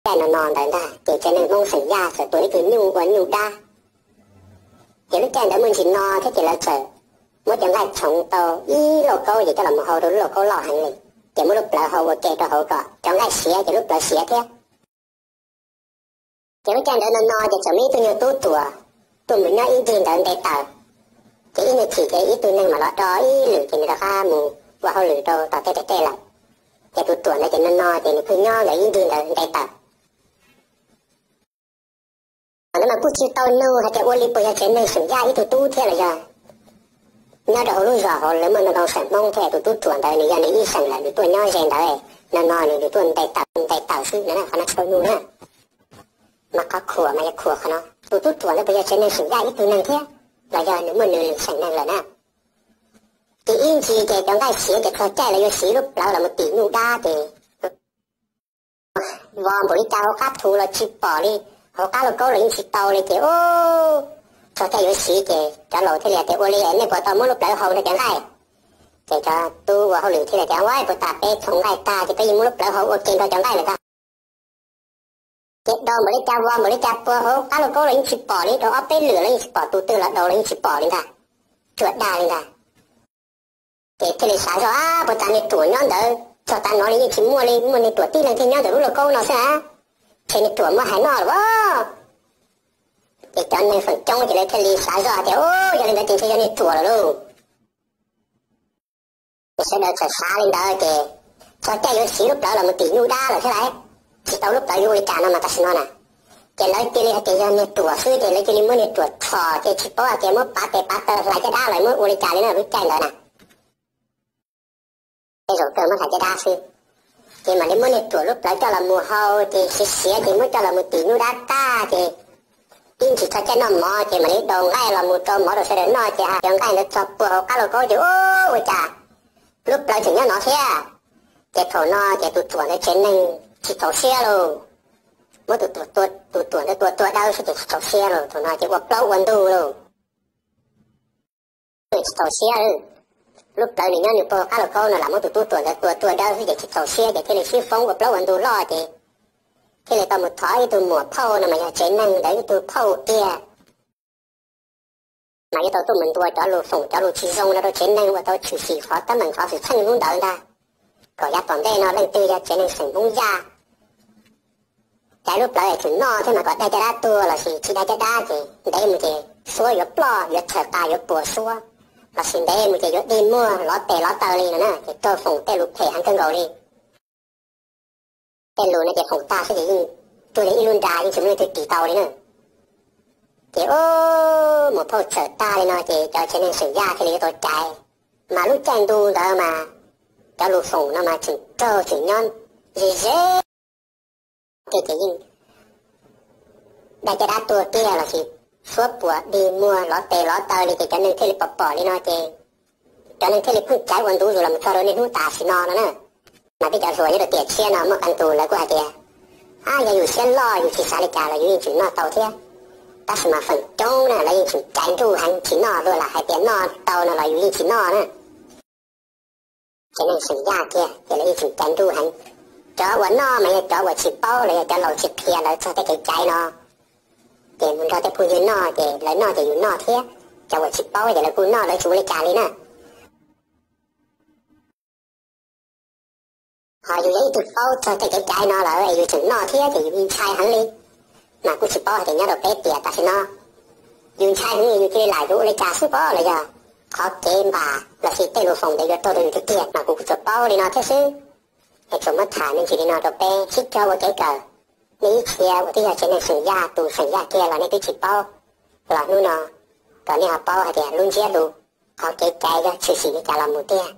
Caij no no ntawd ntag ces tsev neeg Hmoob xeem Yaj txawm tua ib tug nyuj ua nyuj dab. Ces lub caij ntawd muaj ntsis no thiab ces lawv txawm muab cov nqaij txhoov tau ib lauj kaub ces coj los hau rau lub lauj kaub loj heev li. Ces muab lub plawv hau ua ke rau hauv kom cov nqaij siav ces lub plawv siav thiab. Ces lub caij ntawd no no ces txawm muaj ib tug nyuag tub ruam tuaj mus nyob ib ncig ntawd nte taws. Ces ib nyuag chim ces ib tug neeg mam los do ib lwm ces nws rov qab mus ua hauj lwm rau tom tej tej tej lawm. Ces tus ruam ntawd ces no no ces nws kuj nyob ntawd ib ncig ntawd nte taws. Thaum ntawd mas kuj tsis tau nug hais tias ua li puas yog tsev neeg xeem Yaj ib tug tub thiab los yog nyob rau hauv lub zos hauv lawv muaj ntau ntau xeem Hmoob thiab, tus tub ruam ntawd nws yog nws ib xeem lawm nws tuaj nyob ze ntawd, no no nws nws tuaj nte taws nte taws xwb no na, qhov no tsis tau nug na. Mas qhov khuam mas yog khuam qhov no, tus tub ruam ntawd puas yog tsev neeg xeem Yaj ib tug neeg thiab los yog nws muaj nws lwm xeem neeg lawm na. Ces ib ntsis ces cov nqaij siav ces txog caij lawv yuav siv lub plawv los mus tim nyuj dab ces vos npaum li cas hauv qab thu los tsis pom li, hauv qab lauj kaub los yeej tsis tau li ces ub, txog caij yuav siv ces cov laus thiaj li tias ua li nej puas tau muab lub plawv hau nrog cov nqaij. Ces cov tub ua hauj lwm thiaj li tias ua puas tas peb txhoov nqaij tag ces peb yeej muab lub plawv hau ua ke nrog cov nqaij lawm ntag. Ces do npaum li cas vos npaum li cas puag hauv qab lauj kaub los yeej tsis pom li, rau ob peb lwm los yeej tsis pom, tus twg los do los yeej tsis pom li ntag, tsuas dag li ntag. Ces thiaj li xav zoj ab puas tas niag ruam nyob ntawd txog tav no li yeej tsis muaj li, muaj niag ruam tib leeg thiaj nyob ntawm lub lauj kaub no xwb a, ntshe niag ruam muab hais noj lawm as. Ces cov neeg feem coob ces lawv thiaj li xav zoj tias ub yog li ntawd ces ntshe yog niag ruam lawm lauj. Ces sawv daws txawm xav li ntawd ces txog caij yuav siv lub plawv los mus tim nyuj dab lawm thiab lauj, tsis tau lub plawv yuav ua li cas no mas tam sim no na. Ces lawv cia li hais tias yog niag ruam xwb ces lawv cia li muab niag ruam txhos ces tsis paub hais tias muab pav tes pav taw hlais caj dab los muab ua li cas li na lub caij ntawd na. Tej zaum kawg muab hlais caj dab xwb. Ces mam li muab niag ruam lub plawv coj los mus hau ces siav siav ces muab coj los mus tim nyuj dab tag ces ib ntsis txog caij noj mov ces mam li daus nqaij los mus rau mov rau sawv daws noj ces cov nqaij ntawd txog puag hauv qab lauj kaub ces ub ua cas lub plawv tseem nyob no thiab. Ces thaum no ces tus ruam ntawd tsev neeg tsis txaus siab lauj, muab tus ruam ntawd tua tua dawb xwb ces tsis txaus siab lauj, thaum no ces ua plaub ua ntug lauj. Tsis txaus siab, lub plawv nws nyob nws puag qab lauj kaub no lam muab tus tub ruam ntawd tua tua dawb xwb ces tsis txaus siab ces thiaj li sib foob ua plaub ua ntug loj ces thiaj li tau mus thov ib tug muam phauj no mas yog tsev neeg ntawd ib tug phauj tiag, mas yuav tau tuaj mus ntuas cov lus foom cov lus tsis zoo no rau tsev neeg uas tau tshwm sim qhov teeb meem qhov xwm txheej hnub ntawd ntag, kom yav tom ntej no leej twg yog tsev neeg xeem Hmoob Yaj caiv lub plawv es tseem noj thiab mas kom dai caj dab tuag lossis tsis dai caj dab ces ntev mus ces suab yuav ploj yuav txhawm tas yuav puas suab, lossis ntev mus ces yuav dig muag lov tes lov taw li no na, ces raug foom tej lus phem heev kawg nkaus li. Tej lus no ces foom tag xwb ces yeej tuag li ib lub nra yeej tsis muaj leej twg ris tau li na. Ces ub, muam phauj txawm tag li no ces cov tsev neeg xeem Yaj thiaj li yuav tau caiv, mas lub caij ntu ntawd mas cov lus foom no mas tseem raug tseem nyob ze ze, ces yeej dai caj dab tuag kiag lossis suab puas dig muag lov tes lov taw li ces cov neeg thiaj li pom pom li no ces cov neeg thiaj li pheej caiv ua ntu zus los mus txog rau niaj hnub tam sim no no na. Mas peb cov hluas nyob rau tiam tshiab no muaj qee tus lawv kuj hais tias, ab, yog yus siab loj yus tsis xav li cas los yus yeej tseem noj tau thiab. Tab sis mas feem coob na lawv yeej tseem caiv nruj heev tsis noj, luag lam hais tias noj tau no los yus yeej tsis noj na. Tsev neeg xeem Yaj kiag ces lawv yeej tseem caiv nruj heev. Cov uas noj mas yog cov uas tsis paub los yog cov laus tsis qhia lawv txog tej kev caiv no, ces mus nrog tej phooj ywg noj ces lawv noj ces yus noj thiab. Cov uas tsis paub ces lawv kuj noj lawv tsis ua li cas li na. Ho yus yog ib tug paub txog tej kev caiv no lawm es yus tseem noj thiab ces yus ntshai heev li. Mas kuj tsis paub hais tias nyob rau peb tiam tam sim no yus ntshai heev yus cia li lam yuav ua li cas xwb pob los yog qhov kev npam lossis tej lus foom ntawd yuav raug rau yus tiag tiag mas kuv kuj tsuas paub li no thiab xwb. Es tsuas muab tham me ntsis li no rau peb sib cog ua kev kawm. Nej ib txhia uas twb yog tsev neeg xeem Yaj tus xeem Yaj kiag los nej twb tsis paub, los hnub no kom nej ho paub hais tias lub ntsiab lus, qhov kev caiv yog tshwm sim li cas los mus tiag.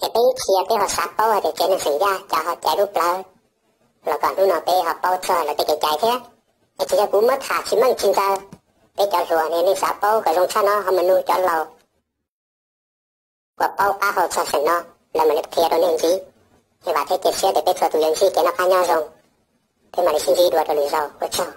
Es peb ib txhia peb ho xav paub hais tias tsev neeg xeem Yaj cas ho caiv lub plawv los kom hnub no peb ho paub txog lawv tej kev caiv thiab. Es tsis yog kuv muab tham tsis meej tsis ntxaws, peb cov hluas ne nej xav paub kom zoo tshaj no ho mus nug cov laus uas paub qab hau txog xeem no, lawv mam li qhia rau nej ntxiv. Es vam thiab cia siab tias peb txhua tus yuav ntsib kev noj qab nyob zoo, peb mam li sib ntsib dua rau lwm zaus, ua tsaug.